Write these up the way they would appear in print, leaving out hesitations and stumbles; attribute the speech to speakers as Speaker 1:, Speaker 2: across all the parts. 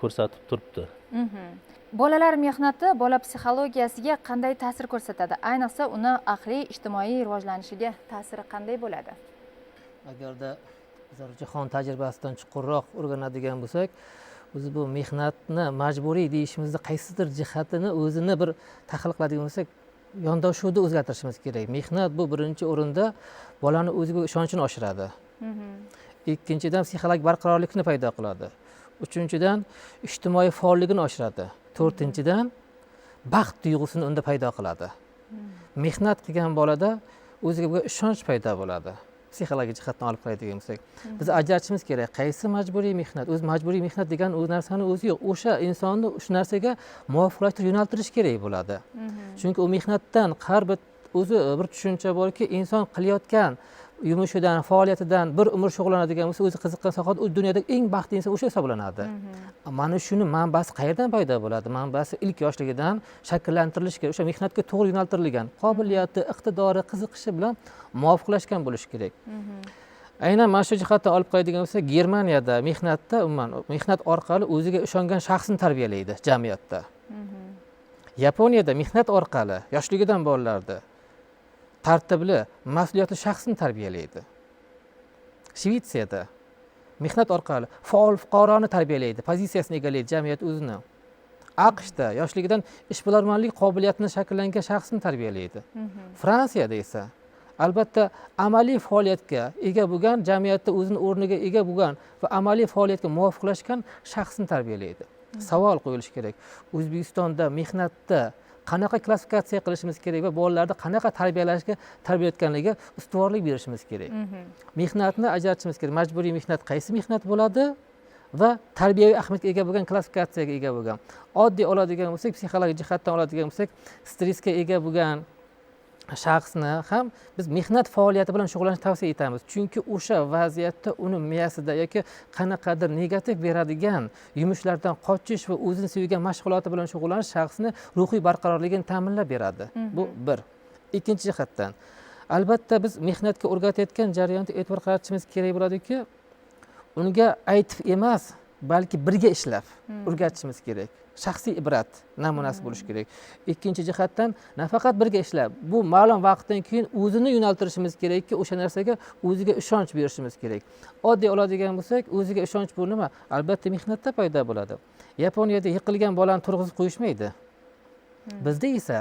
Speaker 1: ko'rsatib turibdi.
Speaker 2: Bolalar mehnati bola psixologiyasiga qanday ta'sir ko'rsatadi? Ayniqsa uni aqliy, ijtimoiy rivojlanishiga ta'siri qanday bo'ladi?
Speaker 3: Agarda bizlar jahon tajribasidan chuqurroq o'rganadigan bo'lsak, o'zi bu mehnatni majburiy deyishimizni qaysidir jihatini o'zini bir tahlil qiladigan bo'lsak, yondashuvni o'zgartirishimiz kerak. Mehnat bu birinchi o'rinda bolani o'ziga ishonchini oshiradi. Ikkinchidan, psixologik barqarorlikni paydo qiladi. Uchinchidan, ijtimoiy faolligini oshiradi. To'rtinchidan, baxt tuyg'usini unda paydo qiladi. Mehnat qilgan bolada o'ziga bo'lgan ishonch paydo bo'ladi. Psixologik jihatdan olib qaraydigan bo'lsak, biz ajratishimiz kerak, qaysi majburiy mehnat. O'zi majburiy mehnat degan u narsani o'zi yo'q. O'sha insonni shu narsaga muvofiqlashtirib yo'naltirish kerak bo'ladi. Chunki u mehnatdan har bir o'zi bir tushuncha borki, inson qilayotgan yumushidan, faoliyatidan bir umr shug'ullanadigan bo'lsa, o'zi qiziqqan sohada, u dunyodagi eng baxtli inson o'sha hisoblanadi. Mana shuni manbasi qayerdan paydo bo'ladi? Manbasi ilk yoshligidan shakllantirilishi kerak. O'sha mehnatga to'g'ri yo'naltirilgan, qobiliyati, iqtidori, qiziqishi bilan muvofiqlashgan bo'lishi kerak. Aynan mana shu jihatdan olib qaraydigan bo'lsak, Germaniyada mehnatda umuman mehnat orqali o'ziga ishongan shaxsni tarbiyalaydi jamiyatda. Yaponiyada mehnat orqali yoshligidan bolalarni tartibli, mas'uliyatli shaxsni tarbiyalaydi. Shvetsiyada mehnat orqali faol fuqaroni tarbiyalaydi, pozitsiyasini egallaydi jamiyat o'zini. AQShda yoshligidan ishbilarmonlik qobiliyatini shakllangan shaxsni tarbiyalaydi. Fransiyada esa albatta amaliy faoliyatga ega bo'lgan, jamiyatda o'zini o'rniga ega bo'lgan va amaliy faoliyatga muvofiqlashgan shaxsni tarbiyalaydi. Savol qo'yilishi kerak: O'zbekistonda mehnatda qanaqa klassifikatsiya qilishimiz kerak va bolalarni qanaqa tarbiyalashga, tarbiyalayotganligiga ustuvorlik berishimiz kerak? Mehnatni ajratishimiz kerak: majburiy mehnat qaysi mehnat bo'ladi va tarbiyaviy ahamiyatga ega bo'lgan, klassifikatsiyaga ega bo'lgan. Oddiy oladigan bo'lsak, psixologik jihatdan oladigan bo'lsak, stressga ega bo'lgan shaxsni ham biz mehnat faoliyati bilan shug'ullanishni tavsiya etamiz, chunki o'sha vaziyatda uni miyasida yoki qanaqadir negativ beradigan yumushlardan qochish va o'zini sevgan mashg'uloti bilan shug'ullanish shaxsni ruhiy barqarorligini ta'minlab beradi. Bu bir. Ikkinchi jihatdan, albatta, biz mehnatga o'rgatayotgan jarayonda e'tibor qaratishimiz kerak bo'ladiki, unga aytib emas, balki birga ishlab o'rgatishimiz kerak, shaxsiy ibrat namunasi bo'lishi kerak. Ikkinchi jihatdan, nafaqat birga ishlab, bu ma'lum vaqtdan keyin o'zini yo'naltirishimiz kerakki, o'sha narsaga o'ziga ishonch berishimiz kerak. Oddiy oladigan bo'lsak, o'ziga ishonch bu nima? Albatta, mehnatda paydo bo'ladi. Yaponiyada yiqilgan bolani turg'izib qo'yishmaydi. Bizda esa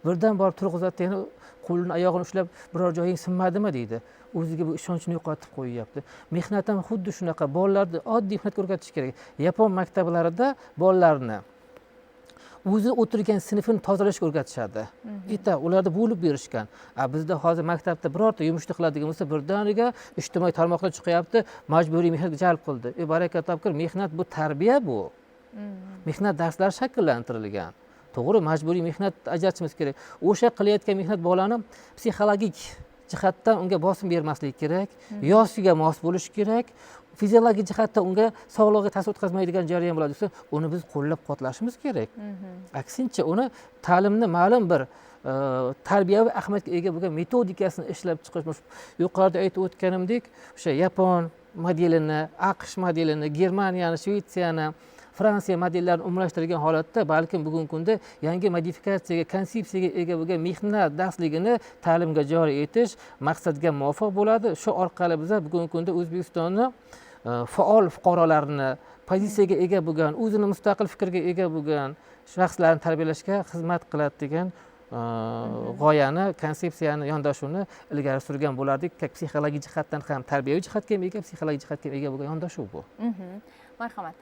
Speaker 3: birdan borib turg'izadi, yana qo'lini, oyog'ini ushlab, "Biror joying sinmadimi?" deydi. O'ziga bu ishonchni yo'qotib qo'yyapti. Mehnat ham xuddi shunaqa. Bolalarni oddiy mehnatga o'rgatish kerak. Yapon maktablarida bolalarni o'zi o'tirgan sinfini tozalashga o'rgatishadi, bitta ularda bo'lib berishgan. A bizda hozir maktabda birorta yumushni qiladigan bo'lsa, birdaniga ijtimoiy tarmoqlar chiqyapti: "Majburiy mehnatga jalb qildi". E, baraka topgir, mehnat bu tarbiya, bu mehnat darslari shakllantirilgan. To'g'ri, majburiy mehnat ajratishimiz kerak. O'sha qilayotgan mehnat bolani psixologik jihatdan unga bosim bermasligi kerak, yoshiga mos bo'lishi kerak, fiziologik jihatdan unga sog'lig'iga ta'sir o'tkazmaydigan jarayon bo'ladi desa, uni biz qo'llab quvvatlashimiz kerak. Aksincha, uni ta'limni ma'lum bir tarbiyaviy ahamiyatga ega bo'lgan metodikasini ishlab chiqish, yuqorida aytib o'tganimdek, o'sha yapon modelini, AQSh modelini, Germaniyani, Shvetsiyani, Fransiya modellarini umumlashtirgan holatda, balkim bugungi kunda yangi modifikatsiyaga, konsepsiyaga ega bo'lgan mehnat darsligini ta'limga joriy etish maqsadga muvofiq bo'ladi. Shu orqali biza bugungi kunda O'zbekistonni faol fuqarolarni, pozitsiyaga ega bo'lgan, o'zini mustaqil fikrga ega bo'lgan shaxslarni tarbiyalashga xizmat qiladi degan g'oyani, konsepsiyani, yondashuvni ilgari surgan bo'lardik. Как psixologik jihatdan ham tarbiyaviy jihatga ham ega, psixologik jihatga ham ega bo'lgan yondashuv bu.
Speaker 2: Marhamat.